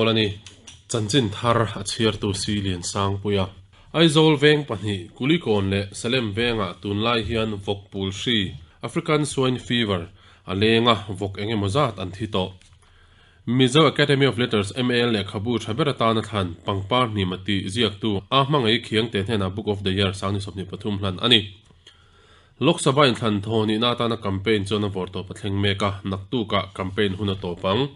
Awl a ni. Chanchin thar a chhiartu si Liansangpuia. Aizawl veng pahnih, Kulikawn leh Salem vengah tunlai hian vawk pul hri, African Swine Fever, a leng a, vawk eng emaw zat an thi tawh. Mizo Academy of Letters, MAL, lehkhabu tha ber atana thlan, pangpar hnima tih ziaktu a hmangaih Khiangte hnenah Book of the Year 2023 hlan a ni. Lok Sabha inthlan thaw nihna atana campaign chuan a vawr tawp a thleng mek a, naktukah campaign hun a tawp ang.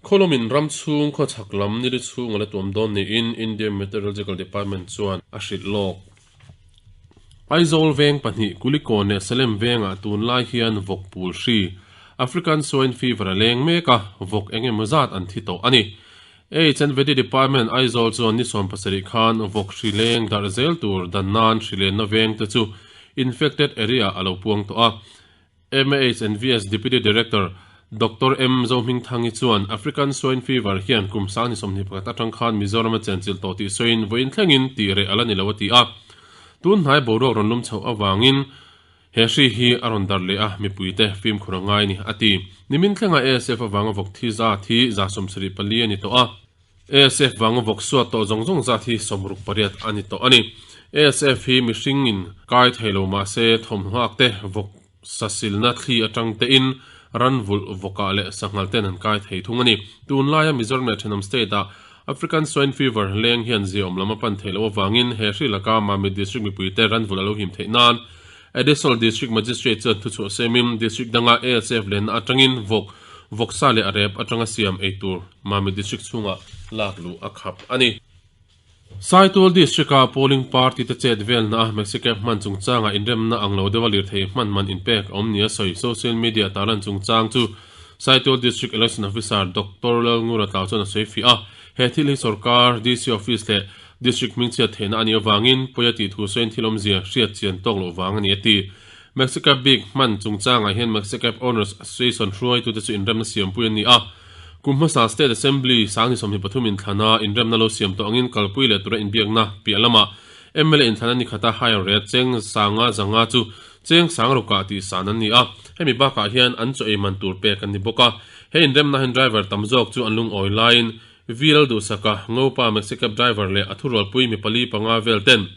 Khawlawmin ram chhung khawchhak lam nili chhung a la tuam dawn niin Indian Meteorological Department chuan a hrilh lawk. Aizawl veng pahnih Kulikawn leh Salem vengah tunlai hian vawk pul hri, African Swine Fever a leng mek a, vawk eng emaw zat an thi tawh a ni. HNVD Department Aizawl chuan ni 70 khan vawk hri leng darh zel tur dan nan hri lenna veng te chu infected area a lo puang tawh a. MHNVS Deputy Director Doctor M Zohmingthangi chuan African Swine Fever hian kum 21 atang khan Mizoram a chenchilh tawh tih sawiin vawiin thlengin tih reh a la ni lo a ti a. Tun hnai boruak rawn lum chhoh avangin he hri hi a rawn darh leh a, mipuite fimkhur a ngai ni a ti. Nimin thlenga ASF avanga vawk thi zat hi 74 a ni tawh a. ASF vanga vawk suat tawh zawng zawng zat hi 68 a ni tawh a ni. ASF hi mihringin kai thei lo mahse thawmhnuak te vawk Sasilna thli atang tein ran vulh vawkah leh sanghal ten an kai thei thung a ni. Tunlaia Mizoram leh thenawm state-ah African Swine Fever leng hian ziaawm lam a pan theih loh avangin he hri laka Mamit District mipuite ran vulh a lo him theih nan Additional District Magistrate chuan thuchhuah semin District danga ASF lenna atangin vawk, vawksa leh a rep atanga siam ei tur Mamit District chhungah lak luh a khap a ni. Saitual District-a polling party te chet velna a Maxi Cab hman chungchangah inremna ang lo deuha lirthei hman man inpek a awm nia sawi social media tarlan chungchang chu Saitual District Election Officer Doctor Lalngura Tlau chuan a sawi fiah a. He thil hi sorkar, DC Office leh District hmingchhiat theihna a nih avangin pawi a tih thu sawiin thil awmzia hriat chian tawk loh vang a ni a ti. Maxi Cab bik hman chungchangah hian Maxi Cab Owners Association hruaitute chu inremna siampui an ni a. Kum hmasa State Assembly 2023 inthlana inremna lo siam tawh angin kalpui leh tura inbiakna piah lamah mla inthlana ni khata hire rate cheng sanga zanga chu cheng sang rukah tih san an ni a, hemi bakah hian an chaw ei man tur pek an ni bawk a. He inremna hian driver tam zawk chu an lungawi laiin VL Duhsaka, Ngopa Maxi Cab driver leh a thurualpui mi pali panga vel ten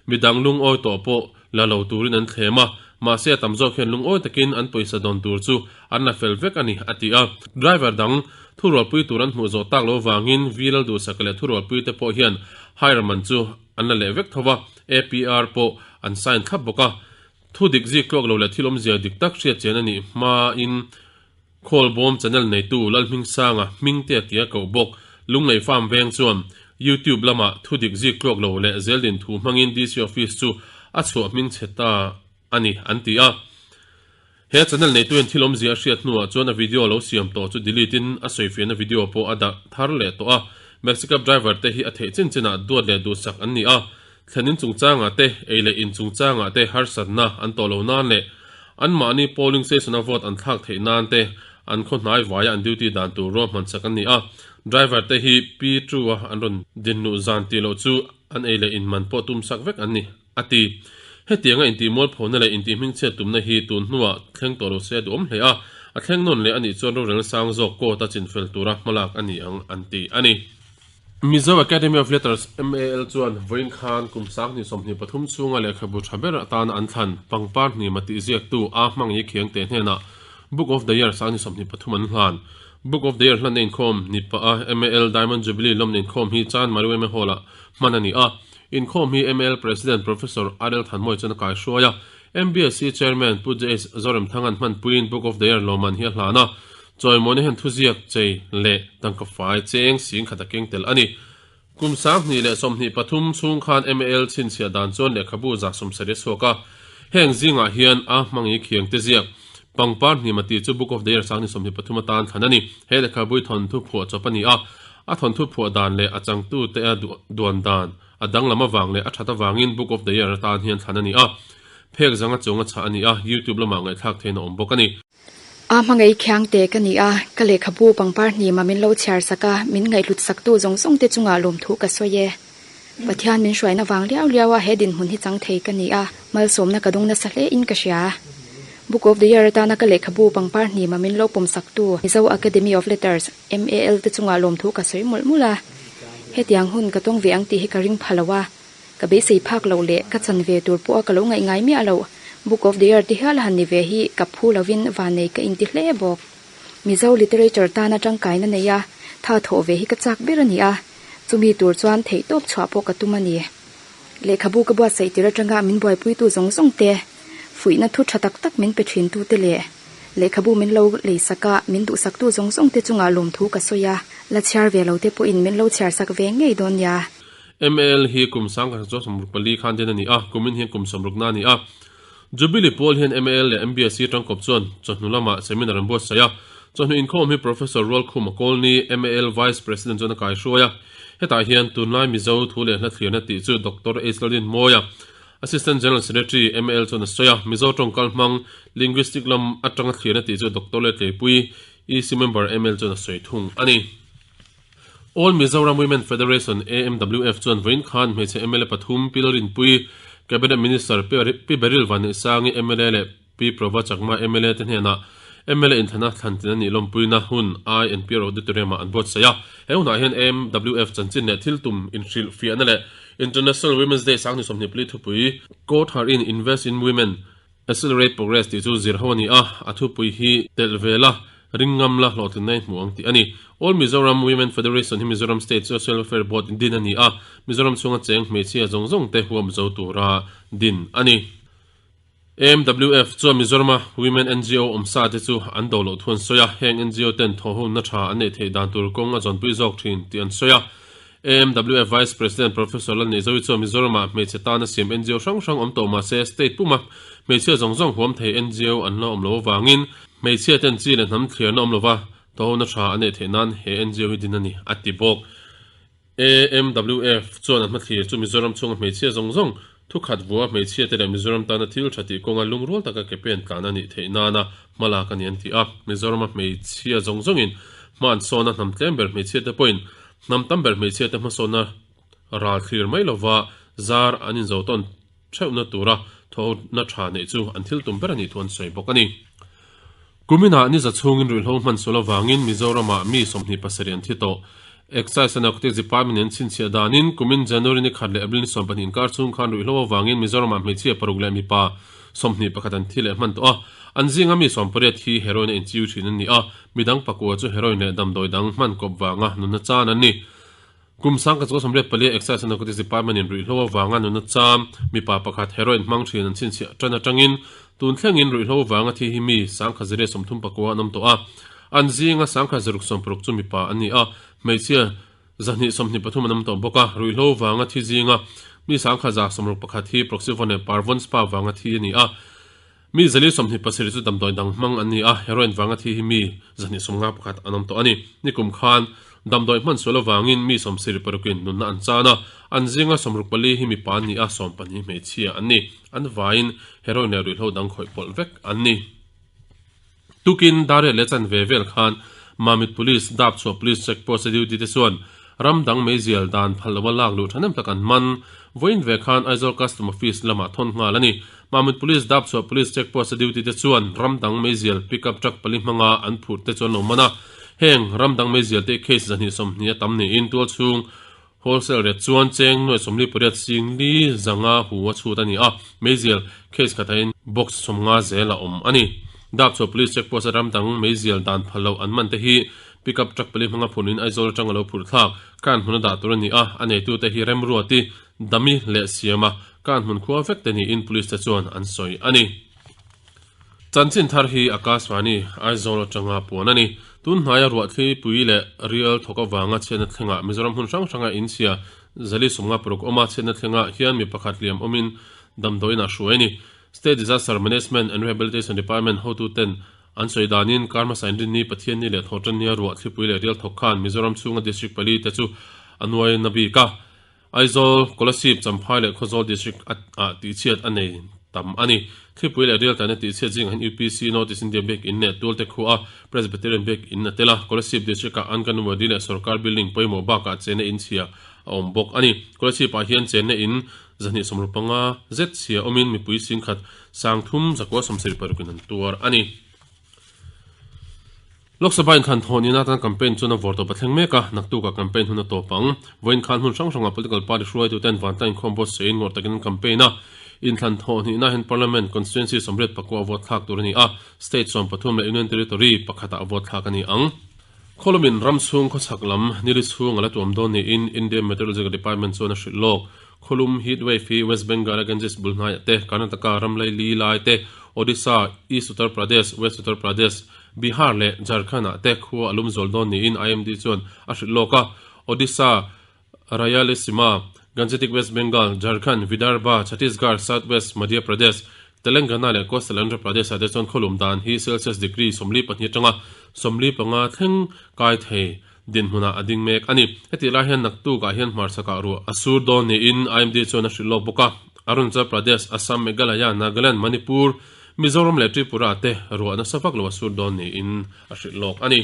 midang lungawi tawh pawh la lo turin an thlem a, mahse a tam zawk hian lungawi takin an pawisa dawn tur chu an la fel vek a ni, a ti a. Driver dang thurualpui tur an hmuh zawh tak lo vangin V Lalduhsaka leh thurualpui te pawh hian hire man chu an la leh vek tho va, APR pawh an sign thlap bawk a. Thu dik zik tluak lo leh thil awmzia dik tak hriat chian a nih hmain Khawlbawm channel neitu Lalhmingsanga Hmingtea tia koh bawk Lunglei Farm veng chuan YouTube lamah thu dik zik tluak lo leh zeldin thu hmangin DC Office chu a chhuah hming chhe ta a ni an ti a. He channel neituin thil awmzia a hriat hnuah chuan a video lo siam tawh chu delete in a sawifiahna video pawh a dah thar leh tawh a. Maxi Cab driver te hi a theih chin chinah duat leh duhsak an ni a. Thlen in chungchangah te, ei leh in chungchangah te harsatna an tawh lo nan leh anmahni polling station-a vote an thlak theih nan te an khaw hnai vaia an duty dan tur ruahman sak an ni a. Driver te hi Pi True-a an rawn din luh zan tih loh chu an ei leh in man pawh tum sak vek an ni, a ti. Hetianga intihmualphona leh intihhmingchhiat tumna hi tun hnuah thleng tawh lo se a duhawm hle a, a thleng nawn leh a nih chuan rorel sang zawk court-a chinfel tura hmalak a ni ang an ti a ni. Mizo Academy of Letters, MAL, chuan vawiin khan kum 2023 chhunga lehkhabu tha ber atana an thlan pangpar hnima tih ziaktu A Hmangaih Khiangte hnenah Book of the Year 2023 an hlan. Book of the Year hlanna inkhawm ni pah a MAL Diamond Jubilee lawmna inkhawm hi Chan Maru yma Hall-ah hman a ni a. Inkhawm hi MAL President Professor RL Thanmawii chuan a kaihruai a. MBSC Chairman Pu JS Zoremthanga'n hmanpuiin Book of the Year lawmman hi a hlan a. Chawimawina hian thuziak chei leh tangka fai cheng sing khat a keng tel a ni. Kum 2023 chhung khan MAL chhinchhiah dan chuan lehkhabu 170 a chhuak a. Heng zingah hian a hmangi khiang te ziak Pangpar Hnima tih chu Book of the Year 2023 atan thlan a ni. He lehkhabui thawnthu phuah chawp a ni a, a thawnthu phuah dan leh a changtute a duan dan a danglam avang leh a that avangin Book of the Year atan hian thlan a ni a. Phek zanga chung a chhah a ni a, YouTube lamah ngaihthlak theihna awm bawk a ni. A hmangaih khiang te ka ni a, ka lehkhabu pangpar hnima min lo chhiar sak a, min ngaihhlut saktu zawng zawng te chungah lawmthu ka sawi e. Pathian min hruaina vang liau liau a he dinhmun hi chang thei ka ni a, malsawmna ka dung nasa hle in ka hria. Book of the Year atana ka lehkhabu pangpar hnima min lo pawmsaktu Mizo Academy of Letters, MAL, te chungah lawmthu ka sawi mawlh mawlh a. Hetiang hun ka tawng ve ang tih hi ka ring pha lo a. Ka beisei phak loh leh ka chan ve tur pawha ka lo ngaih ngai miah loh Book of the Year ti hial a han ni ve hi ka phu lovin vannei ka inti hle bawk. Mizo literature tana tangkaina nei a, tha thawh ve hi ka chak ber a ni a, chumi tur chuan theihtawp chhuah pawh ka tum a ni. Lehkhabu ka buatsaih tir atanga min buaipuitu zawng zawng te, fuihna thu tha tak tak min pe thintute leh lehkhabu min lo leisak a, min duhsaktu zawng zawng te chungah lawmthu ka sawi a, la chhiar ve lo te pawhin min lo chhiarsak ve ngei dawn nia. ML hi kum sangkhat chuan 64 khan din a ni a, kumin hian kum sawmrukna a ni a. Jubilee pawl hian ML leh MBSC tangkawp chuan chawhnu lamah seminar an buatsaih a. Chawhnu inkhawm hi Professor Rualkhuma Kawlni, ML Vice President chuan a kaihruai a. Hetah hian tunlai Mizo thu leh hla thlirna tih chu Doctor H. Lalrinmawia, Assistant General Secretary, ML chuan a sawi a. Mizo tawngkal hmang Linguistic lam atanga thlirna tih chu Doctor Letleipui, EC Member, ML chuan a sawi thung a ni. All Mizoram Women Federation, AMWF, chuan vawiin khan hmeichhe mla pathum Pi Lalrinpuii, Cabinet Minister Pi Beryl Vanneihsangi mla leh Pi Prabha Chakma mla te hnenah mla inthlana thlantin a nih lawmpuina hun INPR Auditorium ah an buatsaih a. He hunah hian AMWF chanchin leh thil tum inhrilh fiahna leh International Women's Day 2024 thupui Go Thar In, Invest In Women, Accelerate Progress tih chu zir ho a ni a, a thupui hi telh ve la, ring ngam la hlawhtlinna i hmu ang tih a ni. All Mizoram Women Federation hi Mizoram State Social Welfare Board in din a ni a, Mizoram chhunga cheng hmeichhia zawng zawng te huam zo tura din a ni. AMWF chuan Mizorama Women NGO awmsa te chu an do loh thu an sawi a, heng NGO ten thawhhunna tha an neih theih dan tur kawng a zawnpui zawk thin tih an sawi a. AMWF Vice President Professor Lalneizovi chuan Mizoramah hmeichhe tana siam NGO hrang hrang awm tawh mahse state puma hmeichhia zawng zawng huam thei NGO an la awm lo avangin hmeichhia ten chi leh hnam thliarna awm lova tohona tha an neih theih nan he NGO hi din a ni a ti bawk. AMWF chuan a hmathlir chu Mizoram chhunga hmeichhia zawng zawng thukhat vua hmeichhia te leh Mizoram tana thil tha tih kawnga lungrual taka ke pen tlan a nih theih nana hmalak a ni an ti a. Mizorama hmeichhia zawng zawngin hma an sawn a hnam tlem ber hmeichhia te pawhin Hnam tam ber hmeichhia te hmasawnna ral thlir mai lova zar an inzo tawn theuhna tura thawhna tha neih chu an thil tum ber a nih thu an sawi bawk a ni. Kuminah ni za chhungin ruihhlo hman sual avangin Mizoramah mi 27 an thi tawh. Excise and Narcotics Department in an chhinchhiah danin kumin January ni khat leh April ni 12 inkar chhung khan ruihhlo avangin Mizoramah hmeichhia paruk leh mipa 21 an thi leh hman tawh a. An zinga mi 18 hi heroin a inchiu thin an ni a, Midang pakua chu heroin leh damdawi dang hman kawp vanga nunna chan an ni. Kum sangka chu 84 Excise and Narcotics Department in ruihhlo avanga nunna cham mipa pakhat heroin hmang thin an chhinchhiah tan atangin tun thlengin ruihhlo vanga thi hi mi sangkha ziria 34 an awm tawh a. An zinga sangkha ziruk 60 chu mipa an ni a, hmeichhia 223 an awm tawh bawk a. Ruihhlo vanga thi zinga mi sangkha za 61 hi Proxyvon leh Parvon Spa vanga thi a ni a. Mi 427 chu damdawi dang hmang an ni a, heroin vanga thi hi mi 251 an awm tawh a ni. Nikum khan damdawi hman sual avangin mi 76 in nunna an chan a, an zinga 64 hi mipa an ni a, 12 hmeichhia an ni. An vaiin heroin leh ruihhlo dang khawih pawlh vek an ni. Tukin Dariat leh chanve vel khan Mamit Police, Dapchhuah Police Check Post a duty te chuan ram dang meizial dan phal loa lak luh thahnem tak an man. Vawiin ve khan Aizawl Custom Office lamah thawn nghal a ni. Mamit Police Dapchhuah Police Check Post a duty te chuan ram dang meizial pick up truck pali hmanga an phurh te chu an lo man a. Heng ram dang meizial te case 220 a tam niin tual chhung wholesale rate chuan cheng nuai 48 sing li zanga hu a chhut a ni a, meizial case khatah in box 50 zel a awm a ni. Dapchhuah Police Check Post a ram dang meizial dan phal loh an man te hi pick up truck pali hmanga phurhin Aizawl atang a lo phurh thlak kan hmun a dah tur a ni a, a neitute hi remruati Dami leh Siama kan hmun khua vek te niin Police te chuan an sawi a ni. Chanchin thar hi Akashvani, Aizawl atanga puan a ni. Tun hnaia ruahthli pui leh rial thawk avanga chhiatna thlengah Mizoram hmun hrang hranga inchhia zali 56 awma chhiatna thlengah hian mi pakhat liam awmin damdawiin ah hruai a ni. State Disaster Management and Rehabilitation Department hotuten an sawi danin kar hmasa inrinni Pathianni leh Thawhtannia ruahthli pui leh rial thawk khan Mizoram chhunga district pali te chu a nuai na bik a. Aizawl, Kolasib, Champhai leh Khawzawl District ah tihchhiat a nei tam a ni. Thlipui leh Rial Taina tihchhiat zingah hian UPC, North East India Biak In leh Tualte khua a Presbyterian Biak In a tel a. Kolasib District ah Anganwadi leh Sorkar Building pawimawh bakah chenna in chhia a awm bawk a ni. Kolasib ah hian chenna in 265 zet chhia awmin mipui 10,000 3,976 in an tuar a ni. Lok Sabha inthlan thawh nihna atan campaign chuan a vawr tawp a thleng mek a, naktukah campaign hun a tawp ang. Vawiin khan hmun hrang hrangah political party hruaituten vantlang inkhawm pawh sawiin ngawrh takin an campaign a. Inthlan thawh hnihna hian Parliament constituency 89 a vote thlak tur a ni a, state 13 leh Union Territory pakhatah vote thlak a ni ang. Khawlumin ram chhung khawchhak lam nili chhung a la tuam dawn niin Indian Meteorological Department chuan a hrilh lawk. Khawlum heat wave hi West Bengal a Ganges bul hnaiah te, Karnataka ram laili lai te, Odisha, East Uttar Pradesh, West Uttar Pradesh, Bihar leh Jharkhand-ah te khua a lum zual dawn niin IMD chuan a hrilh lawk a. Odisha, Rayalaseema, Gangetic West Bengal, Jharkhand, Vidarbha, Chhattisgarh, South West Madhya Pradesh, Telangana leh Coastal Andhra Pradesh-ah te chuan khawlum dan hi Celsius degree 42 atanga 45 thleng kai thei dinhmunah a ding mek a ni. Hetih lai hian naktukah hian hmarchhakah ruah a sur dawn niin IMD chuan a hrilh lawk bawk a. Arunachal Pradesh, Assam, Meghalaya, Nagaland, Manipur, Mizoram leh Tripura te ruah nasa vak lo a sur dawn niin a hrilh lawk a ni.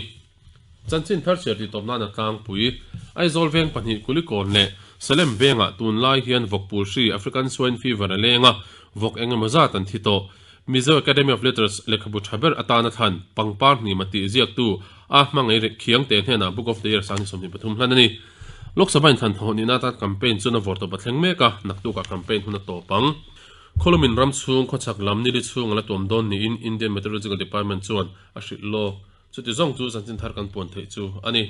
Chanchin thar chhiar tih tawp nana tlangpui, Aizawl veng pahnih Kulikawn leh Salem vengah tunlai hian vawk pul hri African Swine Fever a leng a, vawk eng emaw zat an thi tawh. Mizo Academy of Letters lehkhabu tha ber atana thlan pangpar hnima tih ziaktu a hmangaih rih Khiangte hnenah Book of the Year 2023 hlan a ni. Lok Sabha inthlan thawh nihna atan campaign chuan a vawr tawp a thleng mek a, naktukah campaign hun a tawp ang. Khawlumin ram chhung khawchhak lam nili chhung a la tuam dawn niin Indian Meteorological Department chuan a hrilh lawk. Chuti zawng chu chanchin thar kan puan theih chu a ni.